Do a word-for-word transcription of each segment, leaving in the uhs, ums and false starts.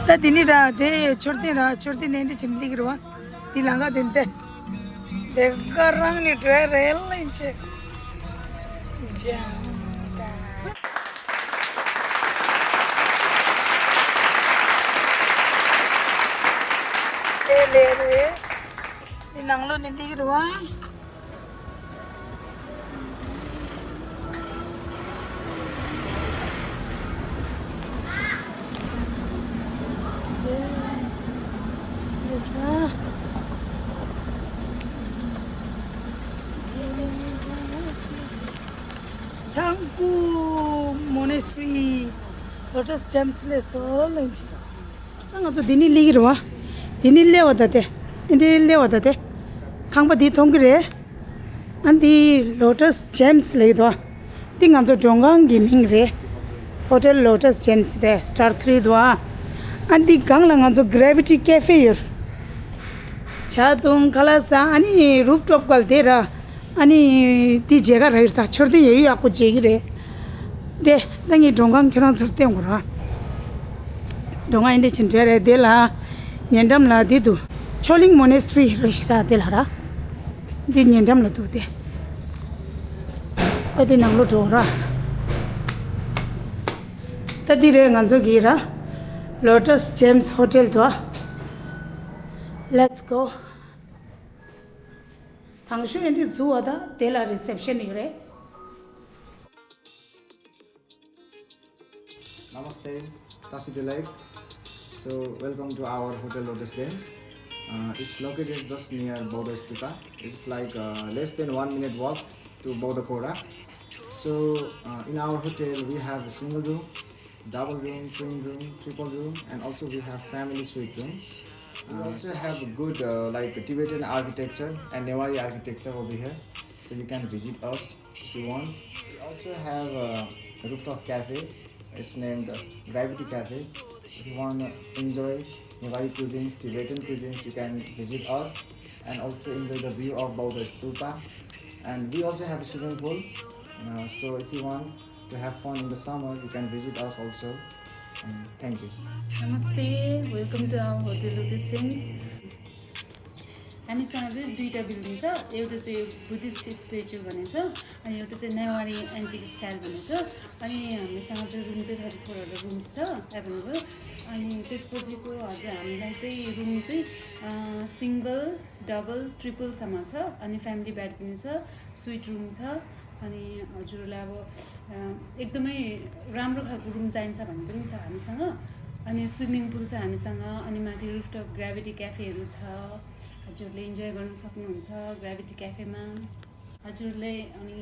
ད་དེ་ནི་ར་དེ་མཆོད་རྟེན་ར་མཆོད་རྟེན་ནས་འདི་ཕྱིན་ལིག་རུ་བ། དེ་ལང་ག་དེ་འདི། དེ་ག་རང་ནི་འགྲོ་ཡ་རེད་ལེན་ཆེ། ཇང་ད། དེ་ལེ་རེད། དེ་ནང་ལོ་ནི་ལིག་རུ་བ། Thangpu Monastery, Lotus Gems ལས་སོ་ལེན་ཅི། ང་ཚོ་འདི་ནི་ལིག་རུ་བ། འདི་ནི་ལེ་བ་ད་དེ། འདི་ལེ་བ་ད་དེ། ཁང་པ་འདི་མཐོང་གི་རེད། ཨ་འདི་Lotus Gems ལེགས་དོ། འདི་ང་ཚོ་མགྲོན་ཁང་གི་མིང་རེད། Hotel Lotus Gems དེ་Star Three དོ། ཨ་འདི་སྒང་ལ་ང་ཚོ་Gravity Cafe ཡོད། ཇ་འཐུང་ཁ་ལག་ཟ། ཨ་ནི་rooftop གལ་དེ་ར། ཨ་ནི་འདི་མཇལ་ཁ་རག་ཡོད་ད། མཆོད་རྟེན་ཡ་ཡོ་ཡག་པོ་མཇལ་གི་རེད། དེ་ད་ངའི་མགྲོན་ཁང་ཁྱེད་རང་ཚོར་བསྟན་དགོས་ར། མགྲོན་ཁང་ཨེ་འདྲ་ཆེན་འདྲ་རེད། དེ་ལ་ཉེ་འགྲམ་ལ་དེ་འདུག་ཆོ་གླིང་Monastery རེད་ཤི་ར། དེ་ལ་ར། འདི་ཉེ་འགྲམ་ལ་འདུག་སྟེ། ད་འདི་ནང་ལོ་འགྲོ་ར། ད་འདི་རེད་ང་ཚོ་གི་ར། Lotus Gems Hotel དུ། Let's go. དང་ཤོས་ཨེ་འདྲ་འཛུལ་བ་ད་དེ་ལ་reception ཡོད་རེད། Namaste, Tasi Delek. So, welcome to our Hotel Lotus Gems. Uh, it's located just near Bauda Stupa. It's like uh, less than one minute walk to Bauda Kora. So, uh, in our hotel, we have a single room, double room, twin room, triple room, and also we have family suite room. Uh, we also have a good uh, like Tibetan architecture and Newari architecture over here, so you can visit us if you want. We also have a rooftop cafe. It's named uh, Gravity Cafe. If you want to enjoy Newari cuisines, Tibetan cuisines, you can visit us and also enjoy the view of Bauda Stupa. And we also have a swimming pool. Uh, so if you want to have fun in the summer, you can visit us also. And thank you. Namaste, welcome to our hotel Lotus Gems. हामीसँग चाहिँ दुईवटा बिल्डिङ छ। एउटा चाहिँ Buddhist spiritual भन्ने छ, अनि एउटा चाहिँ नेवारी एन्टिक स्टाइल भन्ने छ। अनि हामीसँग चाहिँ रुम चाहिँ थर्टी फोरवटा रुम्स छ एभाइलेबल। अनि त्यसपछिको हजुर हामीलाई चाहिँ रुम चाहिँ सिङ्गल, डबल, ट्रिपलसम्म छ। अनि फ्यामिली बेड पनि छ, स्विट रुम छ। अनि हजुरहरूलाई अब एकदमै राम्रो खालको रुम चाहिन्छ भने पनि छ हामीसँग। अनि स्विमिङ पुल छ हामीसँग। अनि माथि रुफटप ग्राभिटी क्याफेहरू छ, हजुरले इन्जोय गर्न सक्नुहुन्छ ग्राभिटी क्याफेमा। हजुरले अनि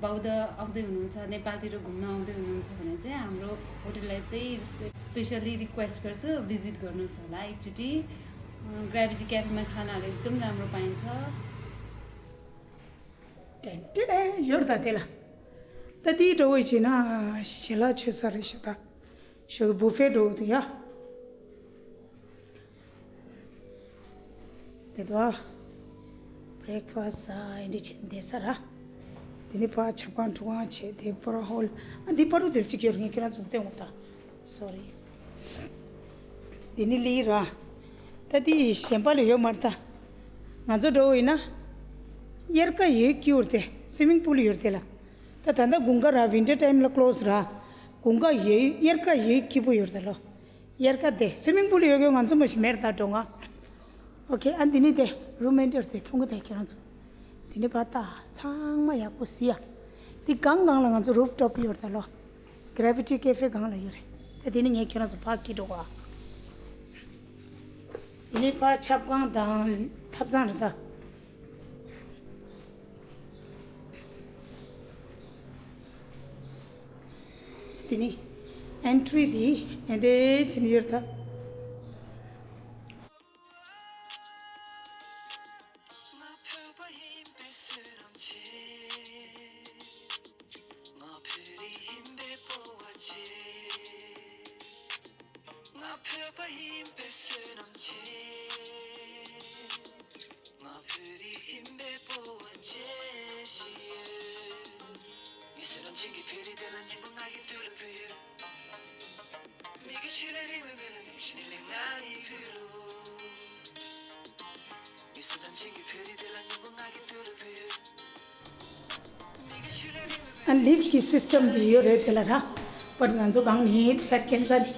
बौद्ध आउँदै हुनुहुन्छ, नेपालतिर घुम्न आउँदै हुनुहुन्छ भने चाहिँ हाम्रो होटललाई चाहिँ स्पेसली रिक्वेस्ट गर्छु, भिजिट गर्नुहोस् होला एकचोटि। ग्राभिटी क्याफेमा खानाहरू एकदम राम्रो पाइन्छ। ཏན་ཏན་ཡོད་ད་དེ་ལ། ད་དེའི་འགྲོ་བའི་བྱས་ན་ཞི་ལ་ཆོས་ས་རེད་ཤི་ད། ཞོགས་བུ་ཕེ་འགྲོ་འདུག་ཡ། དེ་དོ། བྷི་རེག་ཕ་སི་ཨེ་འདྲི་བྱེད་འདི་ས་ར། དེ་ནི་ཕ་ཆབ་ཁང་ཁྲུ་ཁང་བྱེད་དེ་པོ་ར་ཧོལ། ཨ་འདི་པ་རུ་དེར་གཅིག་ཡོད་ངས་ཁྱེད་རང་ཚོ་བསྟན་འོང་ད། སོ་རི། འདི་ནི་ལི་ར། ད་དེ་གཞན་པ་ལ་ཡོད་མ་རེད་ད། ང་ཚོ་འགྲོ་ཡིན་ན། དབྱར་ཁ་ཡོད་ཀྱི་ཡོད་དེ་སུའི་མིང་པུལ་ཡོད་དེ་ལ། ད་ད་ལྟ་དགུན་ཁ་ར་ཝིན་ཊར་ཊའིམ་ལ་ཀློ་སི་ར། དགུན་ཁ་ཡོད་དབྱར་ཁ་ཡོད་སྐྱིད་པོ་ཡོད་རེད་ལོ། དབྱར་ཁ་དེ་སུའི་མིང་པུལ་ཡོད་ཀྱི་ང་ཚོ་མ་ཞིག་མེར་ད་འགྲོ་ང་། ཨོ་ཁེ་ཨ་འདི་ནི་དེ་རུམ་མེན་ཊར་དེ་མཐོང་གི་དེ་ཁྱེད་རང་ཚོ། འདི་ནི་བ་ད་ཚང་མ་ཡག་པོ་སི་ཡ། འདི་གང་གང་ལ་ང་ཚོ་རུབ་ཊོབ་ཡོད་རེད་ད་ལོ། གྷ་རེ་ཝི་ཊི་ཀེ་ཧྥེ་སྒང་ལ་ཡོད་རེད། ད་དེ་ནི་ངས་ཁྱེད་རང་ཚོ་ཕར་སྐྱིད་འགྲོ་ག། དེ་ནི་ཕར་ཆབ་ཁང་དང་ཐབ་ཚང་རེད་ད། དེ་ནི་ཨེན་ཊི་རི་དེ་ཨེ་འདྲས་བྱས་ནས་ཡོད་རེད་ད། ང་བོད་པ་ཡིན་པའི་བསོད་ནམས་ཆེ། ང་བོད་རིགས་ཡིན་པའི་སྤོབས་པ་ཆེ། ང་བོད་པ་ཡིན་པའི་བསོད་ནམས་ཆེ། ང་བོད་རིགས་ཡིན་པའི་སྤོབས་པ་ཆེ་ཞིག་ཡོད། ངའི་བསོད་ནམས་ཅན་གྱི་བོད་རིགས་དེ་ལ་སྙིང་པོ་ང་གི་དུས་ལ་བུད་ཡོད། མི་གི་ཆོས་ལས་རིང་བའི་བོད་ལ་མི་གི་ཆོས་ནི་མིག་ ཨ་ལིབ་ཀྱི་སིས་ཊམ་ཡོད་རེད་དེ་ལ་ར། བཊ་ང་ཚོ་གང་ནས་ཕེབས་མཁན་ས་ནི།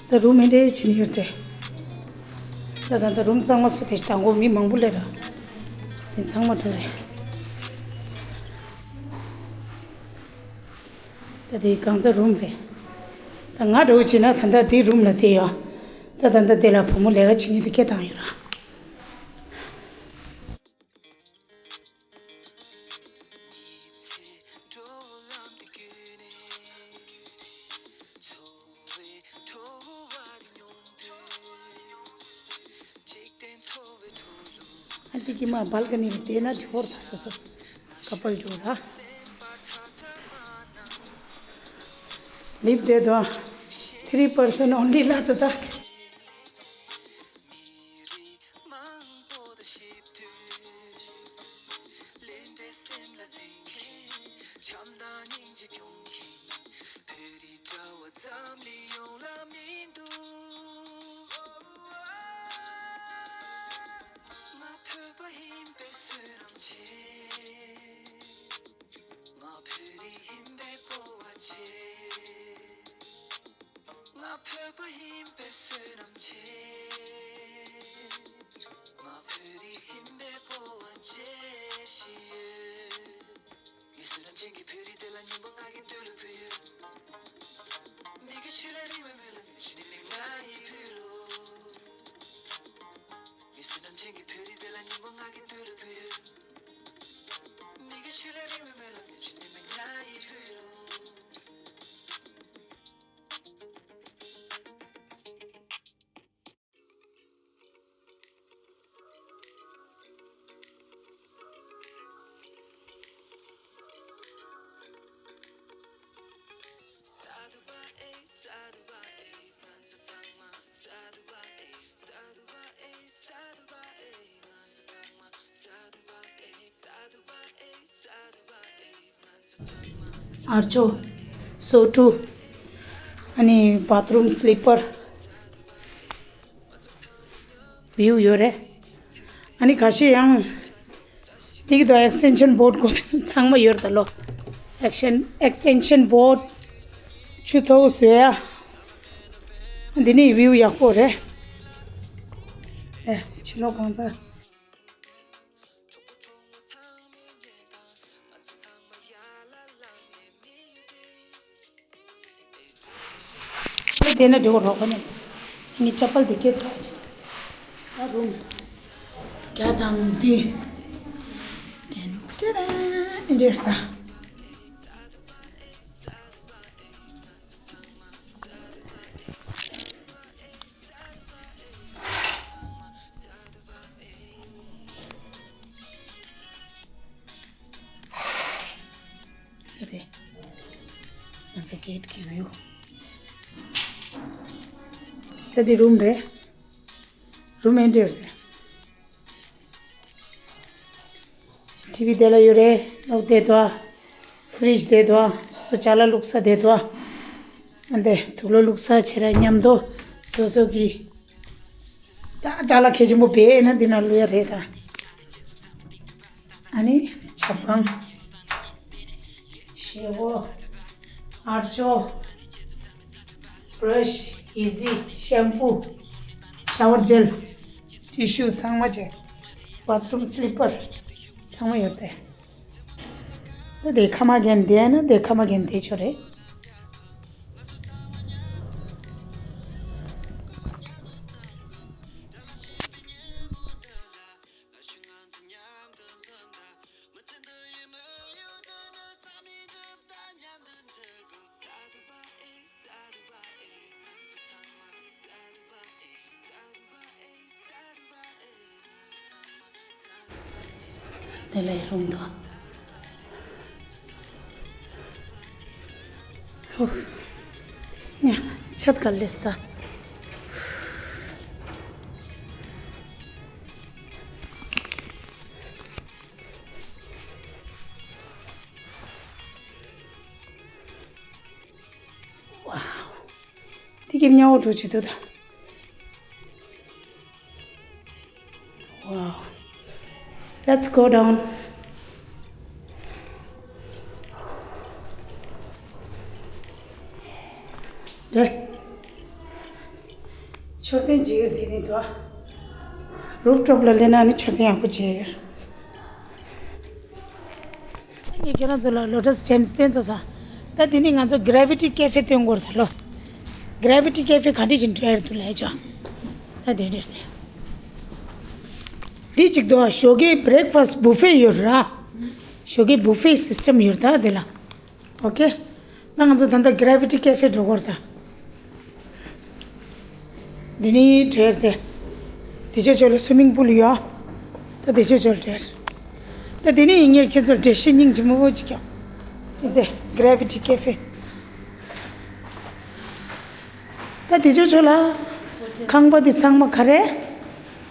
ད་རུམ་མི་འདྲ་ཕྱིན་ཡོད་དེ། ད་ད་ད་རུམ་གཙང་མ་སུ་དེ་དང་པོ་མི་མང་པོ་སླེབས་ར། དེ་གཙང་མ་འགྲོ་རེད། ད་དེ་གང་ཚ་རུམ་རེད། ད་ང་འགྲོ་བྱས་ན་ད་ད་དེ་རུམ་ལ་བསྡད་ཡོད། ད་ད་ད་དེ་ལ་བུ་མོ་ལས་ཀ་བྱེད་མཁན་དེ་སྐད་བཏང་ཡོད་ར། ཨ་འདི་གི་མ་བལ་ཀ་ནི་རེད་དེ་ན་དེ་ཧོར་ཐར་སོ་སོ་ཀ་པལ་འགྲོ་ར། ལིབ་རེད་དོ། ཐི་རི་པར་སན་ཨོན་ལི་ལ་དོ་ད། མི་རིགས་མང་པོ་དང་གཤིབ་དུས། ལས་འབྲས་སེམས་ལ་འཛིན་མཁན། བྱམས་དང་སྙིང་རྗེ་སྐྱོང་མཁན། བོད་རིགས་འདྲ་བ་འཛམ་གླིང་ཡོངས་ལ་མི་འདུག་ང་བོད་པ་ཡིན་པའི་བསོད་ནམས་ཆེ། ང་བོད་རིགས་ཡིན་པའི་སྤོབས་པ་ཆེ། ང་བོད་པ་ཡིན་པའི་བསོད་ནམས་ཆེ། ང་བོད་རིགས་ཡིན་པའི་སྤོབས་པ་བཅས་ཤིག་ཡོད། ངའི་བསོད་ནམས་ཅན་གྱི་བོད་རིགས་དེ་ལ་སྙིང་པོ་ང་གི་འདོད་ལ་བུ་ཡོད། མི་དགེ་ཆོས་ལས་རིང་བའི་སྨོན་ལམ་ཡོད་ཆུ་ནི་མི་ང་ཡི་བུ་རུ། ངའི་བསོད་ནམས་ཅན་གྱི་བོད་རིགས་དེ་ལ་སྙིང་པོ་ང་གི་འདོད་ལ་བུ་ཡོད། མི་དགེ་ཆོས་ལས་རིང་བའི་སྨོན་ལམ་ཡོད་ཆུ་ནི་མི་ང་ཡི་བུ་རུ། ཨར་ཅོ། སོ་ཊུ། ཨ་ནི་བཱཐ་རུམ་སི་ལི་པར། བིའུ་ཡོད་རེད། ཨ་ནི་ཁ་ཤས་ཡང་། འདི་གི་དོ་ཨེག་སི་ཊེན་ཤན་བོར་ཌི་གོ་ཚང་མ་ཡོད་རེད་ད་ལོ། ཨེག་སི་ཊེན་ཤན་བོར་ཌི། ཆུ་ཚ་བོ་བཟོས་ཡ། འདི་ནི་བིའུ་ཡག་པོ་རེད། ཨེ། ཕྱི་ལོགས་གང་ཚ། ཨེ་དེ་ན་འགྲོ་རོགས་ནས། ངའི་ཅ་པལ་དེ་སྐད་ཚ་ཅི། ད་རུམ། རྒྱ་དང་འདི། ཏན་ཏན་ཏན་འདྲེ་ས། ད་དེ། ང་ཚོ་གེ་ཊི་གི་བིའུ། ད་དེ་རུམ་རེད། རུམ་ཨེ་འདྲེ་རེད། ཊི་ཝི་དེ་ལ་ཡོད་རེད། གློག་དེ་དོ། ཕི་རིཇ་དེ་དོ། སོ་སོ་ཅ་ལག་བླུགས་ས་དེ་དོ། ཨ་འདི་དུག་ལོག་བླུགས་ས་བྱེད་ར་མཉམ་དུ་སོ་སོ་གི། ད་ཅ་ལག་གལ་ཆེན་པོ་བེད་ན་འདི་ན་བླུག་ཡ་རེད་ད། ཨ་ནི་ཆབ་གང་། ཤེ་བོ། ཨར་ཅོ། བྷ་ར་ཤི། ཨི་ཟི། ཤེམ་པུ། ཤ་ཝར་ཇེལ། ཊི་ཤུ་ཚང་མ་བྱས། བཱཐ་རུམ་སི་ལི་པར། ཚང་མ་ཡོད་དེ། ད་དེ་ཁ་མ་གན་དེ་ན་དེ་ཁ་མ་གན་དེ་ཆོ་རེད། དེ་ལས་རུང་དོ། ཧུ། ཉ། ཆད་ག་ལེས་ད། སྐྱིབས་ཉག་འོ་འགྲོ་བྱེད་དུ་ད། Wow. Let's go down. དེ། མཆོད་རྟེན་ཇི་ཡིར་དེ་ནི་དུ། རུབ་ཊོབ་ལ་སླེབས་ན་ནི་མཆོད་རྟེན་ཡག་པོ་མཇལ་ཡོད། ངས་ཁྱེད་རང་ཚོ་ལ་Lotus Gems སྟོན་ཚར་ས། ད་དེ་ནི་ང་ཚོ་Gravity Cafe སྟོན་དགོས་རེད་ད་ལོ། Gravity Cafe ག་འདྲ་ཞིག་འགྲོ་ཡ་རེད་འདུག་ལབ་ཡ་ཅོ། ད་དེ་རེད་དེ། འདི་གཅིག་འདུག་ཞོགས་ཀའི་breakfast buffet ཡོད་ར། ཞོགས་ཀའི་buffet system ཡོད་ར་ད་དེ་ལ། ཨོ་ཁེ། ད་ང་ཚོ་ད་ལྟ་Gravity Cafe འགྲོ་དགོས་རེད་ད། འདི་ནི་བྲེལ་ཏེ། དེ་ཕྱོགས་ཕྱོགས་ལ་swimming pool ཡོད། ད་དེ་ཕྱོགས་ཕྱོགས་ལ་བྲེལ། ད་དེ་ནི་ངས་ཁྱེད་ཚོར་འགྲེལ་བཤད་སྙིང་རྗེ་མོ་ཅིག་ཀྱང་། འདི་Gravity Cafe། ད་དེ་ཕྱོགས་ཕྱོགས་ལ། ཁང་པ་འདི་ཚང་མ་ག་རེ།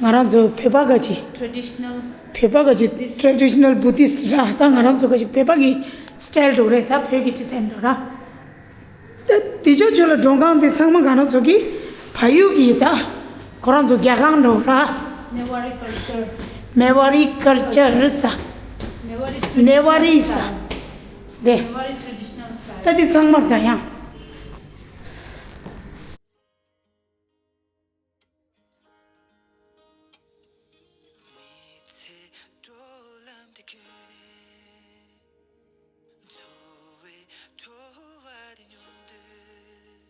ང་རང་ཚོ་བོད་པ་ག་ཅི། Traditional བོད་པ་ག་ཅི། Buddhist Traditional Buddhist ར་ད་ང་རང་ཚོ་ག་ཅི་བོད་པ་གི་style འགྲོ་རེད་ད་བོད་ཀྱི་design འགྲོ་ར། ད་དེ་ཕྱོགས་ཕྱོགས་ལ་མགྲོན་ཁང་དེ་ཚང་མ་ང་རང་ཚོ་གི་བལ་ཡུལ་གི་ད་ཁོ་རང་ཚོ་རྒྱལ་ཁང་འགྲོ་ར། Newari culture. Newari culture རེད་ས། Newari Newari ས། དེ། Newari traditional style. ད་དེ་ཚང་མར་ད་ཡང་། མི་ཚེ་འགྲོ་ལམ་དུ་བསྐྱོད་ནས། འཚོ་བའི་བྲོ་བ་དེ་མྱོང་དུས།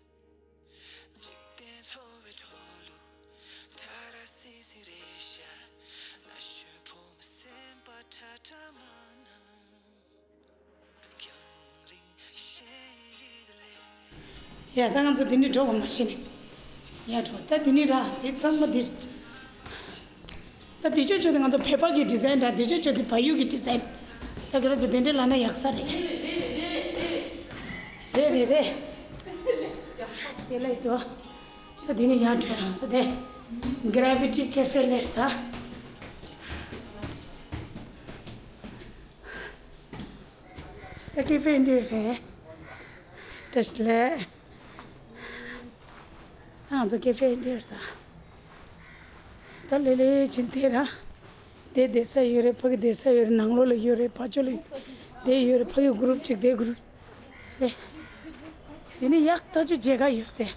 འཇིག་རྟེན་འཚོ་བའི་འགྲོ་ལུགས་ཐ་ར་སི་སི་རེད་ཤག་ན་གཞོན་ཕོ་མོ་སེམས་པ་ཁྲ་ཁྲ་མ་ན། ཡ་ད་ང་ཚོ་དེ་འདྲ་འགྲོ་བ་མ་ཤེས་ནས། ཡ་འགྲོ་ད་དེ་ནི་ར་དེ་ཚང་མ་འདིར། ད་དེ་ཆོས་ཆོས་དེ་ང་ཚོ་བོད་པ་གི་design ར་དེ་ཆོས་ཆོས་དེ་བལ་ཡུལ་གི་design། ད་ཁྱེད་རང་ཚོ་དེ་འདྲ་ལབ་ན་ཡག་ས་རེད། རེད་རེད་རེད། དེ་ལ་ཡིད་དོ། ད་དེ་ནི་ཡར་འགྲོ་ཡང་ཚོ་དེ། Gravity Cafe སླེབས་ད། ད་cafe འདི་རེད། བཀྲ་ཤིས་བདེ་ལེགས། ང་ཚོ་cafe འདི་རེད་ད། ད་ལེ་ལེ་ཕྱིན་དེ་ར། དེ་བསྡད་ས་ཡོད་རེད། ཕ་གི་བསྡད་ས་ཡོད་རེད། ནང་ལོགས་ལ་ཡོད་རེད། ཕ་ཕྱོགས་ལ་དེ་ཡོད་རེད། ཕ་གི་group གཅིག་དེ་group དེ། དེ་ནི་ཡག་ཐག་ཆོད་མཇལ་ཁ་ཡོད་རེད་དེ།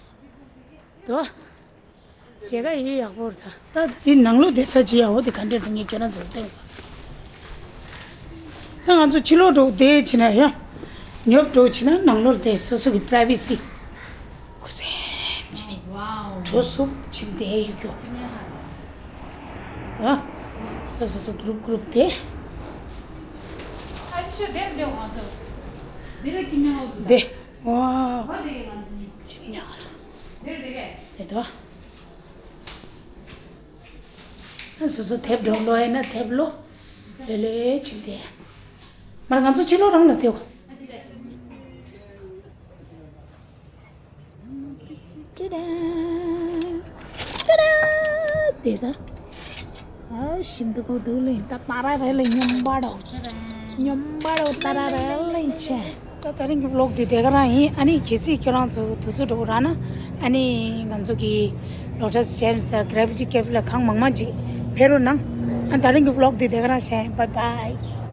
དོ། མཇལ་ཁ་ཡོད་ཡག་པོ་རེད་ད། ད་འདི་ནང་ལོགས་བསྡད་ས་ཅི་ཡག་པོ་དེ་ག་འདྲ་དེ་ངས་ཁྱོད་རང་ཚོར་བསྟན་དགོས། ད་ང་ཚོ་ཕྱི་ལོགས་འགྲོ་བསྡད་ཕྱིན་ན་ཡ། ཉོབ་འགྲོ་ཕྱིན་ན་ནང་ལོགས་བསྡད་སོ་སོ་གི་privacy ཁུ་སེམས་ཅི་ནི། Wow. གྲོ་སུབ་ཕྱིན་བསྡད་ཡོད་རྒྱུ། ཨ། སོ་སོ་སོ་group group དེ། དེ། Wow. ཁྱིམ་ཉག་ལ། དེ་དོ། སོ་སོ་དེབ་འགྲོ་ལོ་ཡིན་ན་དེབ་ལོ། ལེ་ལེ་ཕྱིན་ཏེ། མར་ང་ཚོ་ཕྱི་ལོགས་རང་ལ་དེའོ། ཅི་རེད། ཅི་རེད། དེ་ད། ཨ་ཞིམ་དུ་གོ་འདུག་ལེ། ད་ཏ་ར་རེ་ལེ་སྙོམས་པ་རོ། སྙོམས་པ་རོ་ཏ་ར་རེ་ལེ་ཆེ། ད་དེ་རིང་གི་vlog འདི་དེ་ག་རང་ཡིན། ཨ་ནི་གལ་སྲིད་ཁྱོད་རང་ཚོ་དུས་ཚོད་འགྲོ་རག་ན། ཨ་ནི་ང་ཚོ་གི་Lotus Gems དང་Gravity Cafe ལ་གང་མང་མང་ཅིག་ཕེབས་རོགས་གནང་། ཨ་དེ་རིང་གི་vlog འདི་དེ་ག་རང་བྱས། Bye bye.